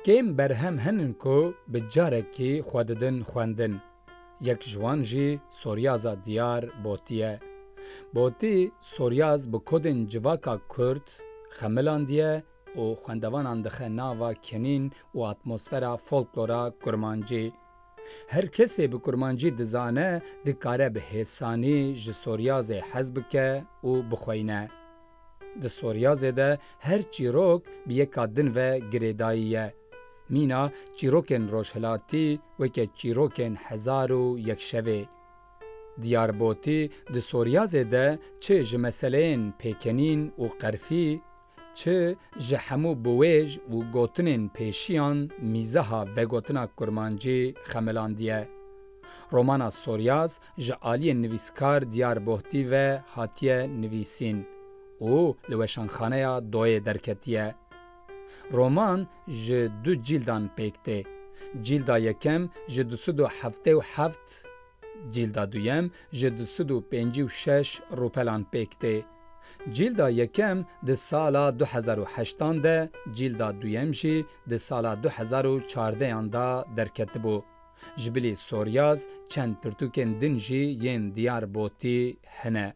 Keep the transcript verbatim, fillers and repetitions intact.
Kêm berhem henin ku bi carekî xwe didin xwendin. Yek ji wan jî Soryaza Diyar Botî ye. Botî Soryaz bi kodên civaka Kurd xemilandiye û xwendevanan dixe nava kenîn û atmosfera folklora kurmancî. Her kesê bi kurmancî dizane, dikare bi hêsanî ji Soryazê hez bike û bixweyne. Di Soryazê de her çîrok bi yeka din ve girêdayî ye. Mîna çîrokên rojhilatî weke çîrokên Hezar û Yek Şevê. Diyarbotî di Soryazê de çi ji meseleyên pêkenîn û qerfî, çi ji hemû biwêj û gotinên pêşiyan mîzeha vegotina kurmancî xemilandiye. Romana Soryaz ji aliyê nivîskar Diyar Bohtî ve hatiye nivîsîn û li Weşanxaneya Doyê derketiye. Roman ji du cîldan pêk tê. Cîlda yekem ji du sed û heftê û heft, cîlda duyem ji du sed û pêncî û şeş rûpelan pêk tê. Cîlda yekem di sala du hezar û heştan de, cîlda duyem jî di sala du hezar û çardeyan de derketibû. Ji bilî Soryaz çend pirtûkên din jî yên Diyar Botî hene.